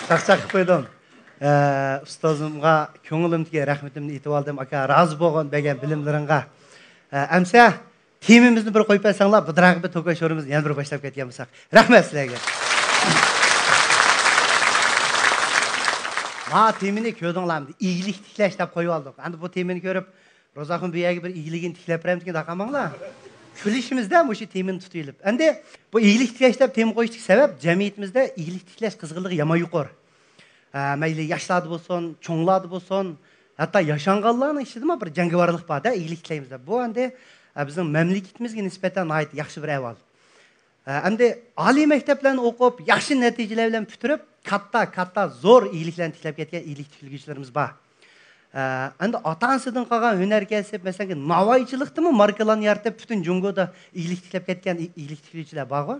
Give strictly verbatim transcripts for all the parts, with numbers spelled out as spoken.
چاقچاق قىلىپ قويدۇم. ئە، ئۇستازىمغا كۆڭلۈمدىكى رەھمىتىمنى ئېيتىۋالدىم، ئاكا، رازى بولغىن بەرگەن بىلىملىرىڭغا. ئە، ئەمسە تېمىمىزنى بىر قويۇپ بەرسەڭلار، بىدىراقى بىر توكاي شورىمىزنى يەنە بىر باشلاپ كەتكەن بولساق. رەھمەت سىلەرگە. ما تېمىنى كۆردۈڭلارمۇ؟ ئىگىلىك تىكلەش دەپ قويۇۋالدۇق. ئەمدى بۇ تېمىنى كۆرۈپ، روزاخۇن بۇ يەرگە بىر ئىگىلىكىنى تىكلەپ بېرەمدىكىن دەپ قالماڭلار. كۈلۈشىمىزدە مۇشۇ تېمىنى تۇتۇۋېلىپ. ئەمدى بۇ ئىگىلىك تىكلەش دەپ تېما قويۇشتىكى سەۋەب، جەمئىيىتىمىزدە ئىگىلىك تىكلەش قىزغىنلىقى يامان يۇقىرى. ئە، مەيلى ياشلاردا بولسۇن، چوڭلاردا بولسۇن، ھەتتا ياشانغانلارنىڭ ئىچىدىمۇ بىر جەڭگىۋارلىق بار-دە، ئىگىلىك تىكلەيمىز دەپ. بۇ ئەمدى، ئە، بىزنىڭ مەملىكىتىمىزگە نىسبەتەن ناھايىتى ياخشى بىر ئەھۋال. ئە، ئەمدى ئالىي مەكتەپلەرنى ئوقۇپ، ياخشى نەتىجىلەر بىلەن پۈتتۈرۈپ، كاتتا، كاتتا زور ئىگىلىكلەرنى تىكلەپ كەتكەن ئىگىلىك تىكلىگۈچىلىرىمىز بار. ئە، ئەمدى ئاتا-ئانىسىدىن قالغان ھۈنەر كەسىپ، مەسىلەن، ناۋايچىلىقتىمۇ ماركىلارنى يارىتىپ، پۈتۈن جۇڭگودا ئىگىلىك تىكلەپ كەتكەن ئى-، ئىگىلىك تىكلىگۈچىلەر بارغۇ.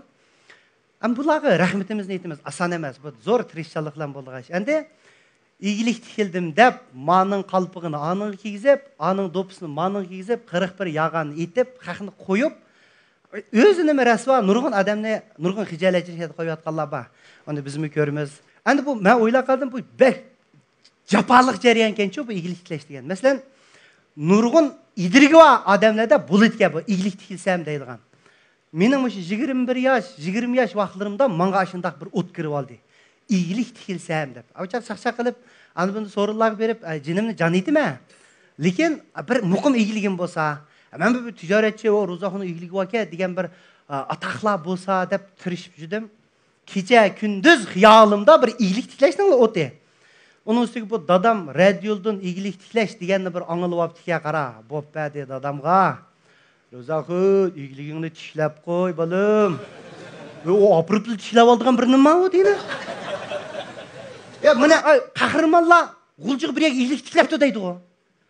ئەمما بۇلارغا رەھمىتىمىزنى ئېيتىمىز، ئاسان ئەمەس، بۇ زور تىرىشچانلىق بىلەن بولىدىغان ئىش. ئەمدى ئىگىلىك تىكلىدىم دەپ، مانىڭ قالپىقىنى ئانىڭغا كىيگۈزۈپ، ئانىڭ دوپپىسىنى مانىڭغا كىيگۈزۈپ، قىرىق بىر ياغانى ئېتىپ، خەقنى قويۇپ، ئۆزىنىمۇ رەسۋا، نۇرغۇن ئادەمنى، نۇرغۇن خىجالەتچىلىك ئىچىدە قويۇۋاتقانلار بار. ئۇنى بىزمۇ كۆرىمىز. ئەمدى بۇ، مەن ئويلاپ قالدىم، بۇ بەك جاپالىق جەريانكەنچۇ بۇ ئىگىلىك تىكلەش دېگەن. مەسىلەن، نۇرغۇن ئىدرىكى بار ئادەملەردە بولىدىكەن بۇ ئىگىلىك تىكلىسەم دەيدىغان. مېنىڭ مۇشۇ يىگىرمە بىر ياش، يىگىرمە ياش ۋاقىتلىرىمدا ماڭا ئاشۇنداق بىر ئوت كىرىۋالدى. ئىگىلىك تىكلىسەم دەپ. ئاۋۇ چاغ چاقچاق قىلىپ، ئاندىن بۇندىن سورۇنلارغا بېرىپ، ئە، جېنىمنى جان ئېتىمەن. لېكىن بىر مۇقىم ئىگىلىكىم بولسا، مەن بىر، بىر تىجارەتچى، ئۇ روزاخۇننىڭ ئىگىلىكى باركەن دېگەن بىر، ئە، ئاتاقلار بولسا دەپ تىرىشىپ يۈردۈم. كېچە كۈندۈز خىيالىمدا بىر ئىگىلىك تىكلەشنىڭلا ئوتى. ئۇنىڭ ئۈستىگە بۇ دادام رادىيولدىن ئىگىلىك تىكلەش دېگەننى بىر ئاڭلىۋاپتىكەن، قارا، بوپ بەردى دادامغا. روزاخۇن، ئىگىلىكىڭنى تىكلەپ قوي، بالام. ئۇ ئاپىرىپلا تىكلەپ ئالىدىغان بىر نېمە ئۇ دېگىنى. يا، مانا، ئاي، قەھرىمانلار غۇلجىغا بىر يەرگە ئىگىلىك تىكلەپتۇ دەيدىغۇ.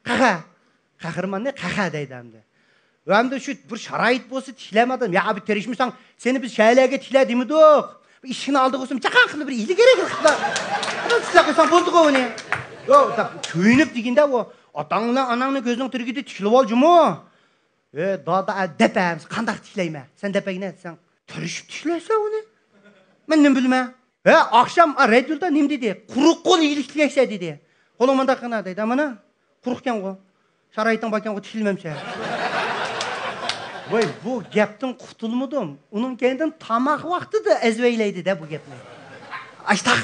قەھە. قەھرىماننى قەھە دەيدۇ ئەمدى. ئەمدى شۇ بىر شارائىت بولسا تىكلەمەيدۇ. يا، بىر تىرىشمىساڭ، سېنى بىز شەھەرلەرگە تىكلە دېمىدۇق. بىر ئىشىكنى ئالدىغا قويسام، چاقاق قىلىپ بىر ئىگىلىك كېرەك قىلىپلا. ئۇنى تىكلەپ قويساڭ بولدىغۇ ئۇنى. ياق، دەپ كۆيۈنۈپ دېگىندە، ئۇ ئاتاڭ بىلەن ئاناڭنى كۆزنىڭ تىرىكىدە تىكلىۋال جۇمۇ. ئە، دادا، ئە، دەپ ئەمىسە، قانداق تىكلەيمەن؟ سەن دەپەينە دېسەڭ، تىرىشىپ تىكلەيسەن ئۇنى. مەن نېمە بىلىمەن؟ ھە، ئاخشام، ئا، رادىيودا نېمە دېدى؟ قۇرۇق قول ئىگىلىك تىكلەيسەن دېدى. قولۇڭ مانداق قىلغىنا دەيدۇ، مانا، قۇرۇقكەنغۇ. شارائىتىڭ باركەنغۇ، تىكلىمەمسەن. ۋاي، بۇ گەپتىن قۇتۇلمىدىم. ئۇنىڭ كەينىدىن تاماق ۋاقتىدا ئەزۋەيلەيدۇ-دە بۇ گەپنى. ئاشتاق.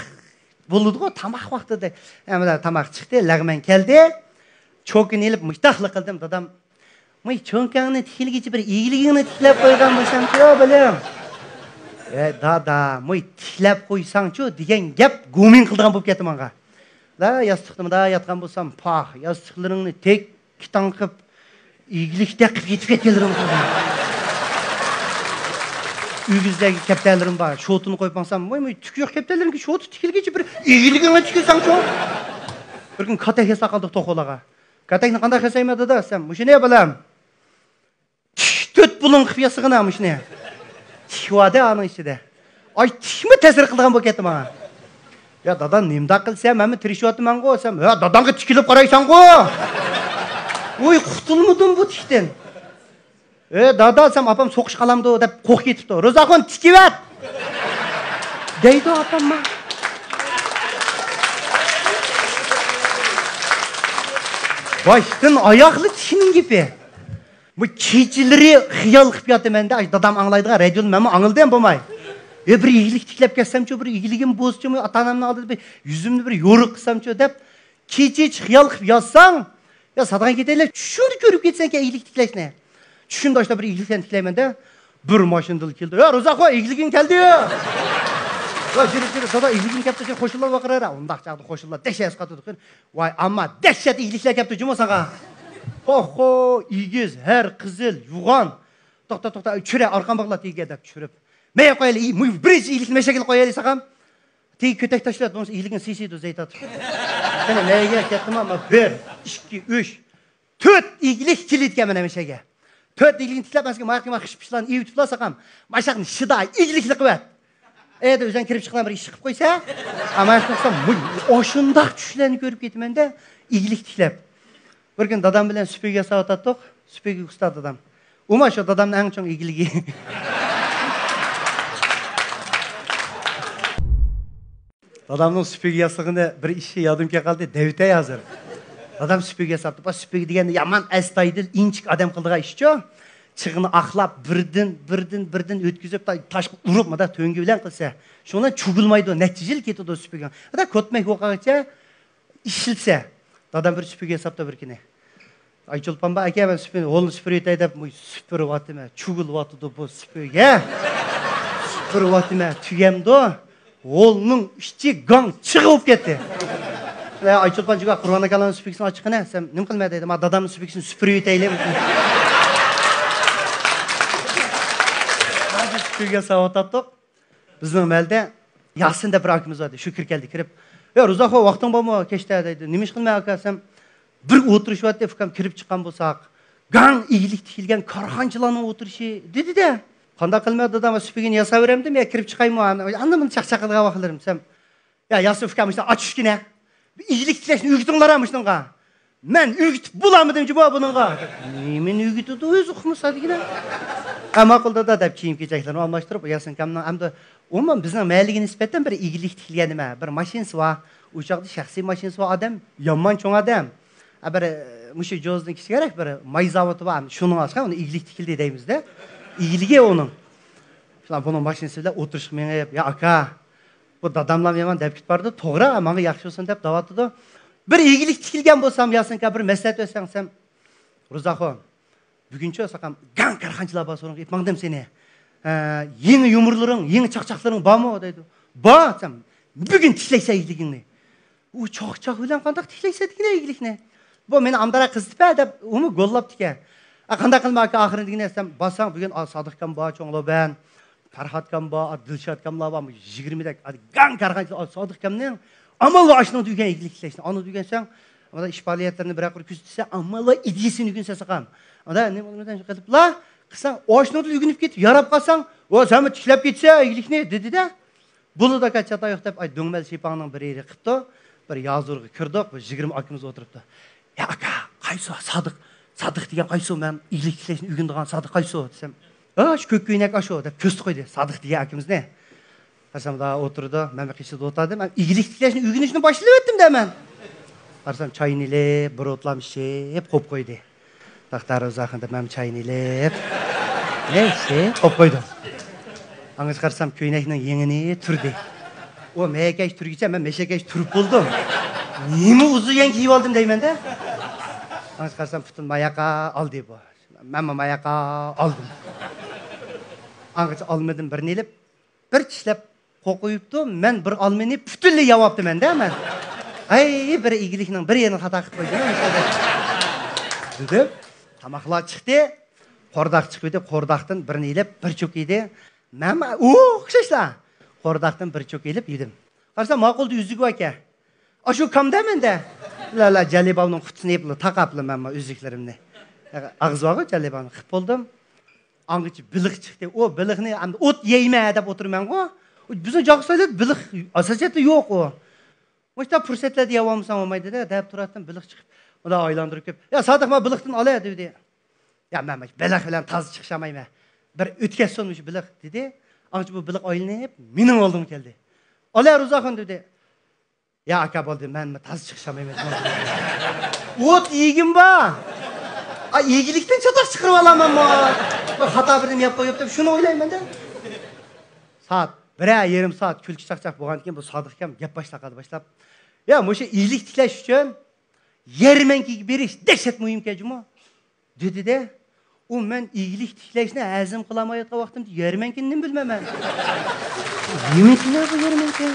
بولىدىغۇ، تاماق ۋاقتىدا. ھەممىلا تاماق چىقتى، لەغمەن كەلدى. چوكىنى ئېلىپ مۇشتاقلا قىلدىم، دادام. مۇي چوڭكاڭنى تىكىلگىچە بىر ئىگىلىكىڭنى تىكلەپ قويغان بولسامچۇ، بالام. ئەي دادا، مۇي تىكلەپ قويساڭچۇ دېگەن گەپ گۇمىن قىلىدىغان بولۇپ كەتتى ماڭا. لا ياستۇقتا مۇنداق ياتقان بولسام، پاھ، ياستۇقلىرىڭنى تىك، كىتاڭ قىپ، ئىگىلىكتەك قىپ يېتىپ كەتكەنلىرىڭ قالدى. ئۆگزىدىكى كەپتەرلىرىم بار، شوتىنى قويۇپ ماڭسام، ۋاي، ۋاي، تۈكى يوق كەپتەرلىرىمگە شوتا تىكىلگىچە بىر ئىگىلىكىڭنى تىكىلسەڭچۇ. بىر كۈنى كاتەك ياساپ قالدۇق توخۇلارغا. كاتەكنى قانداق ياسايمەن دادا دېسەم، مۇشۇنى بالام. تىك تۆت بۇلۇڭ قىپ ياسىغىنا مۇشۇنى. تىك بار-دە ئانىڭ ئىچىدە. ئاي، تىكمۇ تەسىر قىلىدىغان بولۇپ كەتتى ماڭا. يا دادا، نېمىنداق قىلسام، مەنمۇ تىرىشىۋاتىمەنغۇ دېسەم، ھە، داداڭغا تىكىلىپ قارايسەنغۇ. ۋوي، قۇتۇلمىدىم بۇ تىكتىن. ئە، دادا دېسەم، ئاپام سوقۇشقا قالامدۇ دەپ قورقۇپ كېتىپتۇ. روزاخۇن، تىكىۋەت! دەيدۇ ئاپام ماڭا. باشتىن ئاياقلا تىكنىڭ گېپى. بۇ كېچىلىرى خىيال قىلىپ ياتىمەن-دە، ئاي، دادام ئاڭلايدىغان رادىيونى مەنمۇ ئاڭلىدىم بولماي. ئە، بىر ئىگىلىك تىكلەپ كەتسەمچۇ، بىر ئىگىلىكىم بولسىچۇ، ئاتا-ئانامنىڭ ئالدىدا بىر يۈزۈمنى بىر يورۇق قىلسامچۇ دەپ، كېچىچە خىيال قىلىپ ياتساڭ، يا سادىغان كېتەيلى، چۈشۈڭدە كۆرۈپ كېتىسەنكەن ئىگىلىك تىكلەشنى. چۈشۈمدە ئاشۇنداق بىر ئىگىلىكلەرنى تىكلەيمەن-دە، بىر ماشىنىدىلا كېلىدۇ. يا روزاخۇن، ئىگىلىكىڭ كەلدى! ۋاي، جۈرۈپ، جۈرۈپ، دادا، ئىگىلىكىڭ كەپتۇ، سېنى قوشنىلار ۋارقىرايدۇ. ئۇنداق چاغدا قوشنىلار دەھشەت قاتىدۇ. ۋاي، ئەمما دەھشەت ئىگىلىكلەر كەپتۇ جۇمۇ ساڭا. خوخو، ئېگىز، ھەر قىزىل، يوغان. توختا، توختا، چۈشۈرە، ئارقام باغلا تېگىگە دەپ چۈشۈرۈپ. مەيە قويايلى، ئى، مۇ-، بىرىنچى ئىگىلىكنى مەشەگىلا قويايلى ساغام. تېگى كۆتەك تاشلاپ، بولمىسا ئىگىلىكنى سىيسىيدۇ زەيتات. قېنى، مەيگە كەتتىم، ما، بىر، ئىككى، ئۈچ، تۆت ئىگىلىك كېلىدىكەن مانا مەشەگە. تۆت ئىگىلىكنى تىكلەپ، مەسىلەن، ماياققا ما خىش پىشلارنى ئېۋىتىپلا ساغام. ماشاقنى شىدا ئىگىلىكلىك قىلىۋەت. ئەدە ئۆزەڭ كىرىپ چىققان بىر ئىش قىلىپ قويسا. ئاما، ئاشۇنداق چۈشلەرنى كۆرۈپ كېتىمەن-دە، ئىگىلىك تىكلەپ. بىر كۈنى دادام بىلەن سۈپۈرگە ياساۋاتاتتۇق. سۈپۈرگە ئۇستا دادام. ئۇما شۇ دادامنىڭ ئەڭ چوڭ ئىگىلىكى. دادامنىڭ سۈپۈرگە ياسىغىنى بىر ئىشى يادىمغا قالدى، دەۋېتەي ھازىر. دادام سۈپۈرگە ياساپتۇ. بۇ سۈپۈرگە دېگەندە يامان ئەستايىدىل، ئىنچىكە ئادەم قىلىدىغان ئىشچۇ. چىغىنى ئاقلاپ، بىردىن، بىردىن، بىردىن ئۆتكۈزۈپ، تا-، تاشقا ئۇرۇپ، مۇنداق تۆڭگە بىلەن قىلسا، شۇنىڭ بىلەن چۈگۈلمەيدۇ، نەچچە يىل كېتىدۇ سۈپۈرگە. ھەتتا كۆتمەك بولغانغىچە ئىشلىتسە، دادام بىر سۈپۈرگە ياساپتۇ بىر كۈنى. ئايچولپان بار، ئاكا، مەن سۈپۈرگە، ھولنى سۈپۈرۈۋېتەي دەپ، مۇ-، سۈپۈرۈۋاتىمەن، چۈگۈلۈۋاتىدۇ بۇ سۈپۈرگە. سۈپۈرۈۋاتىمەن، تۈگەمدۇ. ھولنىڭ ئىچى گاڭ چىغ بولۇپ كەتتى. يا ئايچولپان جىگا، قۇربان ئاكاڭنىڭ سۈپۈرگىسىنى ئاچچىققىنە، سەن نېمە قىلماي دەيدۇ، ما دادامنىڭ سۈپۈرگىسىنى سۈپۈرۈۋېتەيلى. سۈپۈرگە ساۋاتاتتۇق. بىزنىڭ مەھەللىدە ياسىن دەپ بىر ئاكىمىز بار ئىدى. شۇ كىرىپ كەلدى، كىرىپ، يا روزاخو، ۋاقتىڭ بارمۇ كەچتە دەيدۇ. نېمە ئىش قىلىمەن ئاكا دېسەم، بىر ئولتۇرۇشۇۋاتتى، ئۇكام كىرىپ چىققان بولساق، گاڭ ئىگىلىك تىكىلگەن كارخانىچىلارنىڭ ئولتۇرۇشى دېدى-دە. قانداق قىلىمەن دادام، سۈپۈرگىنى ياساۋېرەمدىم يا كىرىپ چىقايمۇ، ئاندىن بۇنى چاقچاق قىلىدىغان ۋاقىتلىرىم دېسەم، يا ياسىن ئۇكام، مۇشۇنى ئاچ ئۈچكىنە. ئىگىلىك تىكلەشنى ئۆگىتىڭلار مۇشۇنىڭغا. مەن ئۆگىتىپ بولالمىدىم جۇمۇ بۇنىڭغا. نېمىنى ئۆگىتىدۇ ئۆزى ئۇقمىسا دېگىنە. ھە، ماقۇل دادا دەپ كىيىم-كېچەكلىرىنى ئالماشتۇرۇپ، ياسىن ئۇكامنىڭ ئەمدى ئومۇمەن بىزنىڭ مەھەللىگە نىسبەتەن بىر ئىگىلىك تىكلىگەن نېمە، بىر ماشىنىسى بار. ئۇ چاغدا شەخسىي ماشىنىسى بار ئادەم، يامان چوڭ ئادەم. ھە، بىر، مۇشۇ جوزىدىن كىچىكرەك بىر ماي زاۋۇتى بار. شۇنىڭ ئاستىغا ئۇنى ئىگىلىك تىكىلدى دەيمىز-دە. ئىگىلىكى ئۇنىڭ. شۇلار بۇنىڭ ماشىنىسى بىلەن ئولتۇرۇشقا مېڭىپ، يا ئاكا، بۇ داداملار يامان دەپ كېتىپ بارىدۇ، توغرا، ماڭا ياخشى بولسۇن دەپ دەۋاتىدۇ. بىر ئىگىلىك تىكىلگەن بولسام، ياسىن ئاكا، بىر مەسلىھەت بەرسەڭ دېسەم، روزاخو، بۈگۈنچۇ ساقام گاڭ كارخانىچىلار بار سورۇنغا ئېيتىپ ماڭدىم سېنى. ھە، يېڭى يۇمۇرلىرىڭ، يېڭى چاقچاقلىرىڭ بارمۇ دەيدۇ. بار دېسەم، بۈگۈن تىكلەيسەن ئىگىلىكىڭنى. ئۇ چاقچاق بىلەن قانداق تىكلەيسەن دېگىنە ئىگىلىكنى. بۇ مېنى ئامدىراق قىزىتىپ دەپ ئۇمۇ گوللاپتىكەن. ئا، قانداق قىلما ئاكا ئاخىرىنى دېگىنە دېسەم، بارساڭ بۈگۈن، ئا، سادىقكام بار، چوڭ لوبەن، پەرھاتكام بار، ئا، دىلشاتكاملار بار، يىگىرمىدەك، ئا، گاڭ كارخانىچىلار، ئا، سادىقكامنىڭ ئامال بار ئاشۇنىڭدا ئۆگەن ئىگىلىك تىكلەشنى. ئانا ئۆگەنسەڭ، ئانا ئىش پائالىيەتلىرىنى بىرەر قۇر كۆزىتسە، ئامال بار ئىدىيىسىنى ئۆگەنسە ساقام. ئانا نېمە قىلىپلا قىلساڭ، ئاشۇنىڭدا ئۆگىنىپ كېتىپ، ياراپ قالساڭ، ئۇ سەنمۇ تىكلەپ كېتىسەن ئىگىلىكنى، دېدى-دە. بولىدۇ ئاكا، چاتاق يوق دەپ، ئاي، دۆڭمەل شىپاڭنىڭ بىر يېرى قىپتۇ. بىر يازۇرغا كىردۇق، بىر يىگىرمە ئاكىمىز ئولتۇرۇپتۇ. يا ئاكا، قايسى سادىق؟ سادىق دېگەن قايسى؟ مەن ئىگىلىك تىكلەشنى ئۆگىنىدىغان سادىق قايسى دېسەم، ھە، شۇ كۆك كۆينەك ئاشۇ دەپ كۆرسىتىپ قويدى سادىق دېگەن ئاكىمىزنى. قارىسام، مۇنداق ئولتۇرىدۇ، مەن بىر قېشىدا ئولتۇردۇم، مەن ئىگىلىك تىكلەشنى ئۆگىنىشنى باشلىۋەتتىم دە مەن. قارىسام، چاينى ئېلىپ، بىر ئوتلام ئىچىپ قويۇپ قويدى. توختار ئۇزاقىندا مەن چاينى ئېلىپ، نەيسى، قويۇپ قويدۇم. ئاڭغىچە قارىسام، كۆينەكنىڭ يېڭىنى تۈردى. ئۇ مەيەكەش تۈرگىچە مەن مەشەكەش تۈرۈپ بولدۇم. نېمە ئۇزۇن يەڭ كىيىۋالدىم دەيمەن-دە. ئاڭغىچە قارىسام، پۇتۇن ماياققا ئالدى بۇ. مەنمۇ ماياققا ئالدىم. ئاڭغىچە ئالمىدىن بىرنى ئېلىپ، بىر چىشلەپ قوقۇيۇپتۇ، مەن بىر ئالمىنى پۈتۈنلەي يەۋاپتىمەن-دە مەن. ھەي، بىر ئىگىلىكنىڭ بىر يېرىنى خاتا قىلىپ قويدۇم دېدىم. تاماقلار چىقتى، قورداق چىقىۋىدى، قورداقتىن بىرنى ئېلىپ بىر چوك يېدى. مەنمۇ ئوخشاشلا قورداقتىن بىر چوك ئېلىپ يېدىم. قارىسام، ماقۇلدا ئۈزۈك باركەن. ئاشۇ كامدا مەندە. لا، لا، جالىباۋنىڭ قۇتىسىنى يېپلا تاقاپلا مەنمۇ ئۈزۈكلىرىمنى. ئاغزى بارغۇ جالىباۋنىڭ، قىپ بولدۇم. ئاڭغىچە بېلىق چىقتى. ئۇ بېلىقنى ئەمدى ئوت يەيمەن دەپ ئولتۇرىمەنغۇ. بىزنىڭ جاغىسايدا بېلىق ئاساسىيەتتە يوق ئۇ. مۇشۇنداق پۇرسەتلەردە يەۋالمىساڭ بولمايدۇ-دە دەپ تۇراتتىم. بېلىق چىقىپ، مۇنداق ئايلاندۇرۇپ كېلىپ، يا سادىق، ما بېلىقتىن ئالە دېدى. يا مەن بېلىق بىلەن تازا چىقىشالمايمەن. بىر ئۆتكەزسۇن مۇشۇ بېلىق دېدى. ئاڭغىچە بۇ بېلىق ئايلىنىپ مېنىڭ ئالدىمغا كەلدى. ئالە روزاخان دېدى. يا ئاكا بولدى، مەن تازا چىقىشالمايمەن. ئوت يېگۈم بار. ئا، ئىگىلىكتىن چاتاق چىقىرىۋالامەنمۇ؟ بىر خاتا بىر نېمە يەپ قويۇپ دەپ شۇنى ئويلايمەن-دە. سائەت بىرەر يېرىم سائەت كۈلكە چاقچاق بولغاندىن كېيىن بۇ سادىق ئاكام گەپ باشلاپ قالدى باشلاپ. يا، مۇشۇ ئىگىلىك تىكلەش ئۈچۈن يەرمەنكىگە بېرىش دەھشەت مۇھىمكەن جۇمۇ. دېدى-دە، ئۇ مەن ئىگىلىك تىكلەشنى ھەزىم قىلالمايۋاتقان ۋاقتىمدا يەرمەنكىنى نېمە بىلىمەن مەن؟ نېمىكىنە بۇ يەرمەنكە؟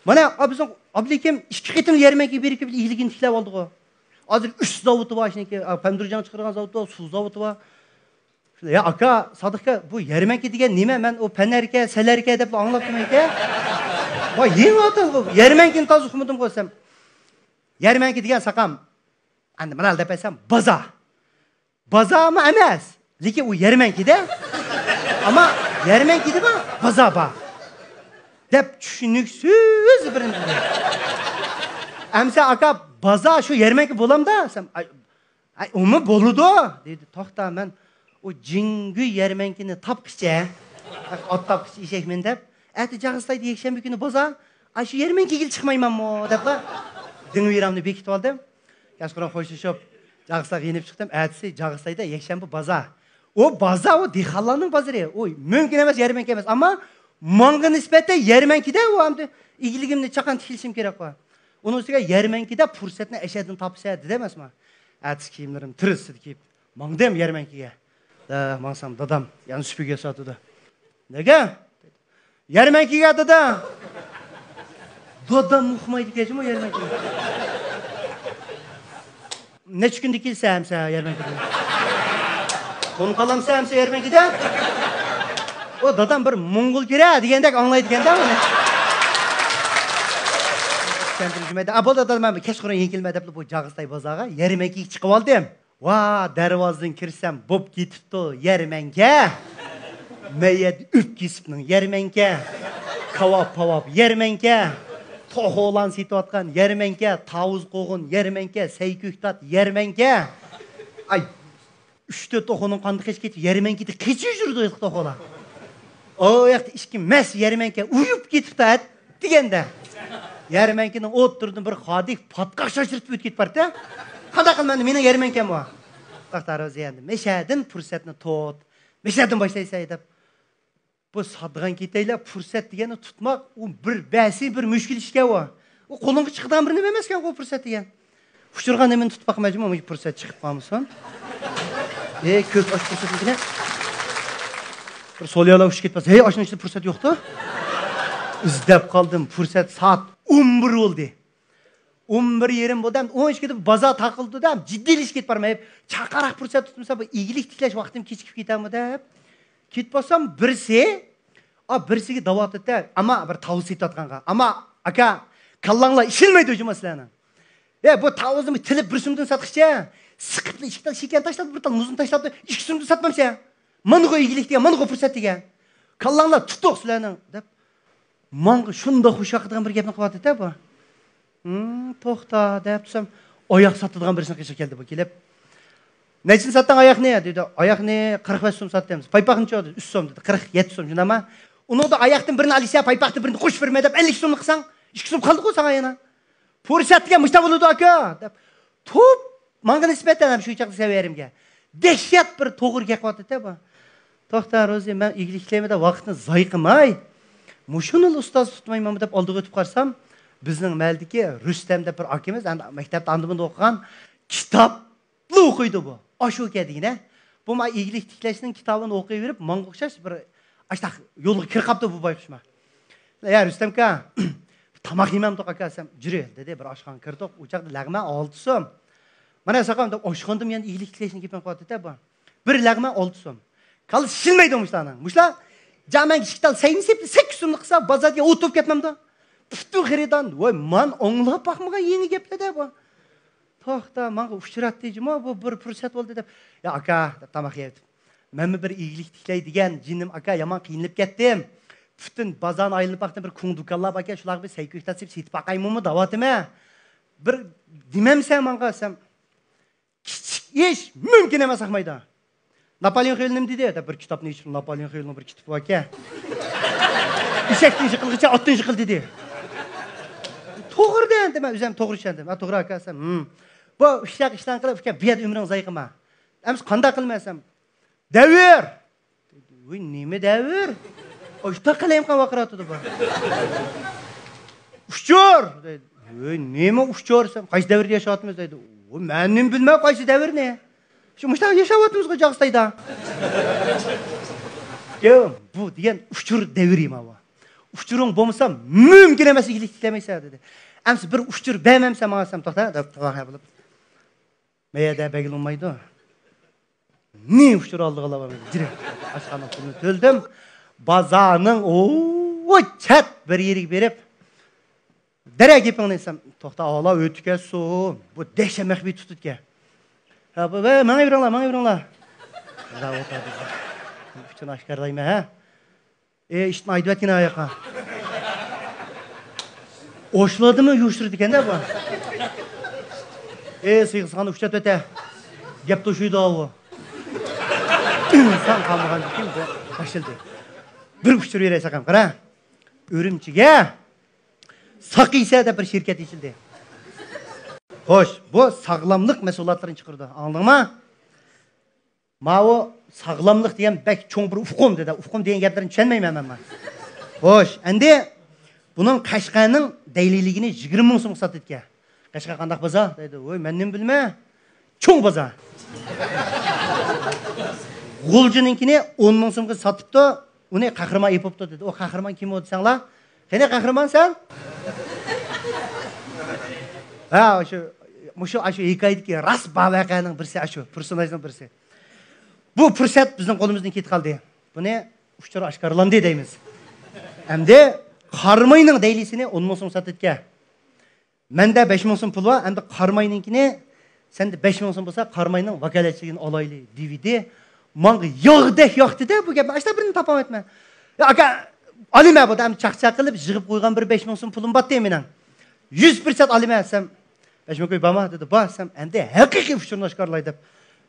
مانا، ئا، بىزنىڭ ئابلىكىم ئىككى قېتىم يەرمەنكىگە بېرىپ كېلىپ ئىگىلىكىنى تىكلەپ ئالدىغۇ. ھازىر ئۈچ زاۋۇتى بار، شۇنىڭكى، ئا، پەمىدۇر جاڭ چىقىرىدىغان زاۋۇت بار، سۇ زاۋۇتى بار. يا ئاكا، سادىق ئاكا، بۇ يەرمەنكە دېگەن نېمە؟ مەن ئۇ پەنەركە، سەلەركە دەپلا ئاڭلاپتىمەنكە. ۋاي، يېڭى ئاتالغۇ، يەرمەنكىنى تازا ئۇقمىدىمغۇ دېسەم. يەرمەنكە دېگەن ساقام، ئەمدى مانا دەپ ئېيتسام، بازار. بازارمۇ ئەمەس، لېكىن ئۇ يەرمەنكىدە. ئەمما يەرمەنكىدە بار، بازار بار دەپ چۈشىنىكسىز بىرنى دېدى. ئەمسە ئاكا، بازار شۇ يەرمەنكە بولامدا دېسەم، ئاي، ئاي، ئۇمۇ بولىدۇ دېدى. توختا، مەن ئۇ جىڭگۈي يەرمەنكىنى تاپقىچە، ئات تاپقىچە ئېشەكمەن دەپ، ئەتە جاغىستايدا يەكشەنبە كۈنى بازار، ئاشۇ يەرمەنكىگىلا چىقمايمەنمۇ دەپلا دىڭ ۋىرامنى بېكىتىپ ئالدىم. كەچقۇرۇن خوشلىشىپ، جاغىستايغا يېنىپ چىقتىم. ئەتىسى جاغىستايدا يەكشەنبە بازار. ئۇ بازار، ئۇ دېھقانلارنىڭ بازىرى. ئۇ مۇمكىن ئەمەس، يەرمەنكە ئەمەس. ئەمما ماڭا نىسبەتەن يەرمەنكىدە ئۇ ئەمدى ئىگىلىكىمنى چاقان تىكلىشىم كېرەك بۇ. ئۇنىڭ ئۈستىگە يەرمەنكىدە پۇرسەتنى ئەشەدىن تاپىسەن دېدى ئەمەسمۇ. ئەتىسى كىيىملىرىمنى تىرىسىدا كىيىپ ماڭدىم يەرمەنكىگە. دە، ماڭسام دادام يەنە سۈپۈرگە ياساتىدۇ. نېگە؟ يەرمەنكىگە دادا. دادام ئۇقمايدىكەن جۇمۇ يەرمەنكىگە. نەچچە كۈندە كېلىسەن ئەمسە يەرمەنكىدىن؟ تون قالامسەن ئەمسە يەرمەنكىدە؟ ئۇ دادام بىر موڭغۇل كىرە دېگەندەك ئاڭلايدىكەن-دە ئۇنى. چۈشەندۈرۈشمەيدۇ. ئا، بولدى دادا، مەن كەچقۇرۇن يېڭى كېلىمەن دەپلا بۇ جاغىستاي بازارغا يەرمەنكىگە چىقىۋالدىم. ۋا، دەرۋازىدىن كىرسەم بوپ كېتىپتۇ يەرمەنكە. مەيەت ئۆپكە كېسىپنىڭ يەرمەنكە. كاۋاپ پاۋاپ يەرمەنكە. توخۇلارنى سېتىۋاتقان يەرمەنكە. تاۋۇز قوغۇن يەرمەنكە. سەي كۆكتات يەرمەنكە. ئاي، ئۈچ تۆت توخۇنىڭ قاندىقى قېچىپ كېتىپ يەرمەنكىدە قېچىپ يۈرىدۇ توخۇلار. ئۇ ياقتا ئىككى مەس يەرمەنكە ئۇيۇپ كېتىپتۇ ئەت دېگەندە. يەرمەنكىنىڭ ئوتتۇرىدىن بىر خادىم پاتقاق شاشىرىتىپ ئۆتۈپ كېتىپ بارتتى. قانداق قىلىمەن، مېنىڭ يەرمەنكەم بار. توختا روزى ئەمدى، مەشەدىن پۇرسەتنى تۇت. مەشەدىن باشلايسەن دەپ. بۇ ساتىدىغان كېتەيلە، پۇرسەت دېگەننى تۇتماق، ئۇ بىر بەسى، بىر مۈشكۈل ئىشكەن ئۇ. ئۇ قولۇڭغا چىقىدىغان بىر نېمە ئەمەسكەن ئۇ پۇرسەت دېگەن. ئۇچۇرغان نېمىنى تۇتۇپ باقمايچۇ، مۇشۇ پۇرسەت چىقىپ قالمىسۇن. ئى، كۆز ئاچ پۇرسەتنىڭكىنى. بىر سوليالا ئۇچۇپ كېتىپ قالسا، ھەي، ئاشۇنىڭ ئىچىدە پۇرسەت يوقتۇ. ئىزدەپ قالدىم، پۇرسەت سائەت ئون بىر بولدى. ئون بىر يېرىم بولدى، ھەم ئون ئىككىدە بازار تاقىلدى-دە، جىددىيلىشىپ كېتىپ بارماي، چاقاراق پۇرسەت تۇتمىسا، بۇ ئىگىلىك تىكلەش ۋاقتىم كېچىكىپ كېتەرمۇ دەپ. كېتىپ بارسام، بىرسى، ئا، بىرسىگە دەۋاتىدۇ-دە، ئەمما بىر تاۋۇز سېتىۋاتقانغا. ئەمما، ئاكا، كاللاڭلار ئىشلىمەيدۇ جۇما سىلەرنىڭ. ئە، بۇ تاۋۇزنى تىلىپ بىر سومدىن ساتقىچە، سىقىپلا ئىككى تال شېكەر تاشلاپ، بىر تال مۇزنى تاشلاپ، ئىككى سومدىن ساتمامسەن؟ ماندىغۇ ئىگىلىك دېگەن، ماندىغۇ پۇرسەت دېگەن. كاللاڭلار تۇتۇق سىلەرنىڭ، دەپ. ماڭا شۇنداق خۇش ياقىدىغان بىر گەپنى قىلىۋاتىدۇ-دە بۇ. ھىم، توختا، دەپ تۇرسام، ئاياق ساتىدىغان بىرسىنىڭ قېشىغا كەلدى بۇ كېلىپ. نەچچىنى ساتتىڭ ئاياقنى؟ دېدى. ئاياقنى قىرىق بەش سوم ساتتىم. پايپاقنىچۇ؟ دېدى. ئۈچ سوم، دېدى. قىرىق يەتتە سوم، شۇنداقمۇ؟ ئۇنىڭدا ئاياقتىن بىرنى ئالىسەن، پايپاقتا بىرنى قوشۇپ بېرىمەن دەپ، ئەللىك سومنى قىلساڭ، ئىككى سوم قالدىغۇ ساڭا يەنە. پۇرسەت دېگەن مۇشۇنداق بولىدۇ، ئاكا، دەپ. توپ ماڭا نىسبەتەن ھەم شۇ چاغدا سەۋەرىمگە دەھشەت بىر توغرا گەپ قىلىۋاتىدۇ-دە بۇ. توختا روزى، مەن ئىگىلىك تىكلەيمەن دەپ ۋاقىتنى زايە قىلماي، مۇشۇنىلا ئۇستاز تۇتمايمەنمۇ دەپ ئالدىغا ئۆتۈپ قارىسام، بىزنىڭ مەھەللىدىكى رۇستەم دەپ بىر ئاكىمىز، ئەمدى مەكتەپتە ئاندىن-مۇندىن ئوقۇغان، كىتابلا ئوقۇيدۇ بۇ. ئاشۇ ئىكەن دېگىنە. بۇ ما ئىگىلىك تىكلەشنىڭ كىتابىنى ئوقۇيۋېرىپ، ماڭا ئوخشاش بىر ئاشتاق يولغا كىرىپ قاپتۇ بۇ بايقۇشما. يا رۇستەمكا، تاماق يېمەمدۇق ئاكا دېسەم، جۈرە دېدى، بىر ئاشخانىغا كىردۇق، ئۇ چاغدا لەغمەن ئالتە سوم. مانا ساقام دەپ ئاشخانىدىمۇ يەنە ئىگىلىك تىكلەشنىڭ گېپىنى قىلىۋاتىدۇ-دە بۇ. بىر لەغمەن ئالتە سوم. كاللا شىلمەيدۇ مۇشۇلارنىڭ. مۇشۇلار جامەنگە ئىككى تال سەينى سېپىپ، سەككىز سومنى قىلسا، بازاردا ئولتۇرۇپ كەتمەمدۇ؟ پۈتۈن خېرىدار، ۋاي، مان ئاڭلاپ باقمىغان يېڭى گەپلەر-دە بۇ. توختا، ماڭا ئۇچراتتى جۇمۇ، بۇ بىر پۇرسەت بولدى دەپ. يا ئاكا، دەپ تاماق يەۋېتىپ. مەنمۇ بىر ئىگىلىك تىكلەي دېگەن جېنىم ئاكا، يامان قىينىلىپ كەتتىم. پۈتۈن بازارنى ئايلىنىپ باقتىم، بىر كۇڭدۇكانلار باركەن، شۇلارغا بىر سەي كۆكتات سېلىپ سېتىپ باقايمۇ دەۋاتىمەن. بىر دېمەمسەن ماڭا دېسەم، كىچىك ئىش، مۇمكىن ئەمەس ئاقمايدۇ. ناپالېئون خىلى نېمە دېدى؟ دەپ بىر كىتابنى ئېچىپ، ناپالېئون خىلىنىڭ بىر كىتابى باركەن. ئېشەكتىن يىقىلغىچە ئاتتىن يىقىل دېدى. توغرا دېدىم، مەن ئۆزۈم توغرا چۈشەندىم. ھە، توغرا ئاكا دېسەم، ھىم. بۇ ئىشلار ئىشلارنى قىلىپ، ئۇكام، بۇ يەردە ئۆمرۈڭنى زايە قىلما. ئەمىسە قانداق قىلىمەن دېسەم، دەۋر! ۋوي، نېمە دەۋر؟ ئاشتا قەلەم قان ۋارقىراۋاتىدۇ بۇ. ئۇچۇر! دەيدۇ. ۋوي، نېمە ئۇچۇر دېسەم، قايسى دەۋردە ياشاۋاتىمىز دەيدۇ. ۋوي، مەن نېمە بىلىمەن قايسى دەۋرنى؟ شۇ مۇشۇنداق ياشاۋاتىمىزغۇ جاغىستايدا. ياق، بۇ دېگەن ئۇچۇر دەۋرى ماۋۇ. ئۇچۇرۇڭ بولمىسا مۇمكىن ئەمەس، ئىگىلىك تىكلەيمەن دېدى. ئەمسە بىر ئۇچۇر بەرمەمسەن ماڭا دېسەم، توختا، دەپ، تاۋاق بولۇپ. مەيەدە بەگلىمايدۇ. نى ئۇچۇر ئالدىغىلا بارمىدى. جىرە. ئاشخانا پۇلىنى تۆلىدىم. بازارنىڭ ئۇ چەت بىر يېرىگە بېرىپ، دەرە گېپىڭنى دېسەم، توختا ئالا ئۆتۈكەن سۇ. بۇ دەھشەت مەخپىي تۇتۇدىكەن. ھە، بۇ، ۋە، ماڭا بېرىڭلار، ماڭا بېرىڭلار. ئۇچۇرنى ئاشكارىلايمەن، ھە. ئى، ئىشتىن ئايدىۋەتكىنە ئاياققا. ئوشۇلدىمۇ يۇيۇشتۇرىدىكەن-دە بۇ. ئى، سىغىسخان ئۇشتات ئۆتە. گەپ توشۇيدۇ ئاۋۇ. ئىنسان قالمىغاندىكىن بۇ باشلىدى. بىر ئۇچۇر بېرەي ساقام، قارا. ئۈرۈمچىگە. ساقىيسە دەپ بىر شىركەت ئېچىلدى. خوش، بۇ ساغلاملىق مەھسۇلاتلىرىنى چىقىرىدۇ. ئاڭلىدىڭما؟ ماۋۇ ساغلاملىق دېگەن بەك چوڭ بىر ئۇقۇم دېدى. ئۇقۇم دېگەن گەپلەرنى چۈشەنمەيمەن مەن. خوش، ئەمدى بۇنىڭ قەشقەرنىڭ دەيلىلىكىنى يىگىرمە مىڭ سومغا ساتىدىكەن. قەشقەر قانداق بازار دەيدۇ. ۋوي، مەن نېمە بىلىمەن؟ چوڭ بازار. غۇلجىنىڭكىنى ئون مىڭ سومغا ساتىپتۇ. ئۇنى قەھرىمان ئېپىپتۇ دېدى. ئۇ قەھرىمان كىم ئۇ دېسەڭلار؟ قېنى قەھرىمان سەن؟ ھە، شۇ، مۇشۇ، ئاشۇ ھېكايىدىكى راست بار ۋەقەنىڭ بىرسى، ئاشۇ پېرسوناژنىڭ بىرسى. بۇ پۇرسەت بىزنىڭ قولىمىزدىن كېتىپ قالدى. بۇنى ئۇچۇر ئاشكارىلاندى دەيمىز. ئەمدى قاراماينىڭ دەيلىسىنى ئون مىڭ سوم ساتىدىكەن. مەندە بەش مىڭ سوم پۇل بار، ئەمدى قاراماينىڭكىنى سەندە بەش مىڭ سوم بولسا، قاراماينىڭ ۋاكالەتچىلىكىنى ئالايلى دېۋىدى. ماڭا ياغدەك ياقتى-دە بۇ گەپنى. ئاشتا بىرنى تاپالمايتتىم. يا ئاكا، ئالىمەن بۇ ئەمدى چاقچاق قىلىپ يىغىپ قويغان بىر بەش مىڭ سوم پۇلۇم بارتى مېنىڭ. يۈز پىرسەنت ئالىمەن دېسەم، بەش مىڭ كوي بارما دېدى. بار دېسەم، ئەمدى ھەقىقىي ئۇچۇرنى ئاشكارىلاي دەپ،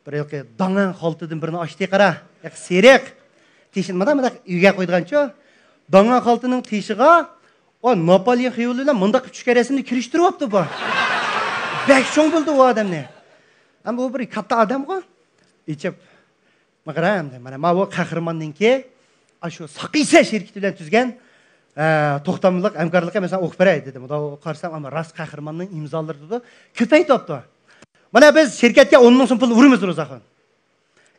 بىر ھېلىقى داڭاڭ خالتىدىن بىرنى ئاچتى قارا. ھېلىقى سېرىق. تېشىنى مانا مۇنداق ئۆگە قويىدىغانچۇ. داڭاڭ خالتىنىڭ تېشىغا ئۇ ناپاليون خىيولى بىلەن مۇنداق ئۈچ كەرەسىنى كىرىشتۈرۈۋاپتۇ بۇ. بەك چوڭ بىلدى ئۇ ئادەمنى. ئەمما ئۇ بىر كاتتا ئادەمغۇ. ئېچىپ، مانا قارا ئەمدى، مانا، ماۋۇ قەھرىماننىڭكى، ئاشۇ ساقىسە شىركىتى بىلەن تۈزگەن، ئە، توختاملىق ھەمكارلىقى مەسىلەن ئوقۇپ بېرەي دېدىم. ئۇدا قارىسام، ئەمما راست قەھرىماننىڭ ئىمزالىرى دېدى. كۆپەيتىۋاپتۇ. مانا بىز شىركەتكە ئون مىڭ سوم پۇل ئۇرىمىز، روزاخان.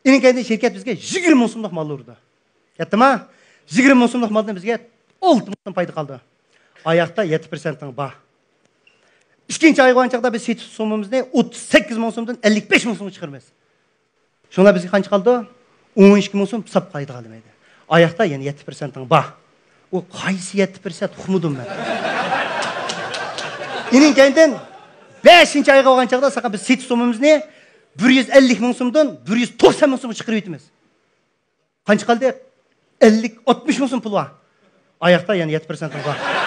ئېنىڭ كەينىدىن شىركەت بىزگە يىگىرمە مىڭ سوملۇق مال ئۇرىدۇ. كەتتىما؟ يىگىرمە مىڭ سوملۇق مالدىن بىزگە ئالتە مىڭ سوم پايدا قالدى. ئاياقتا يەتتە پىرسەنتىڭ بار. ئىككىنچى ئايغا بارغان چاغدا بىز سېتىش سوممىمىزنى ئوتتۇز سەككىز مىڭ سومدىن ئەللىك بەش مىڭ سومغا چىقىرىمىز. شۇڭا بىزگە قانچە قالدى؟ ئون ئىككى مىڭ سوم ساپ پايدا قالدى. ئاياقتا يەنە يەتتە پىرسەنتىڭ بار. ئۇ قايسى يەتتە پىرسەنت ئۇقمىدىم مەن. ئېنىڭ كەينىدىن بەشىنچى ئايغا بارغان چاغدا ساقا بىز سېتىش سوممىمىزنى بىر يۈز ئەللىك مىڭ سومدىن بىر يۈز توقسان مىڭ سومغا چىقىرىۋېتىمىز. قانچە قالدى؟ ئەللىك، ئاتمىش مىڭ سوم پۇل بار. ئاياقتا يەنە يەتتە پىرسەنتىڭ بار.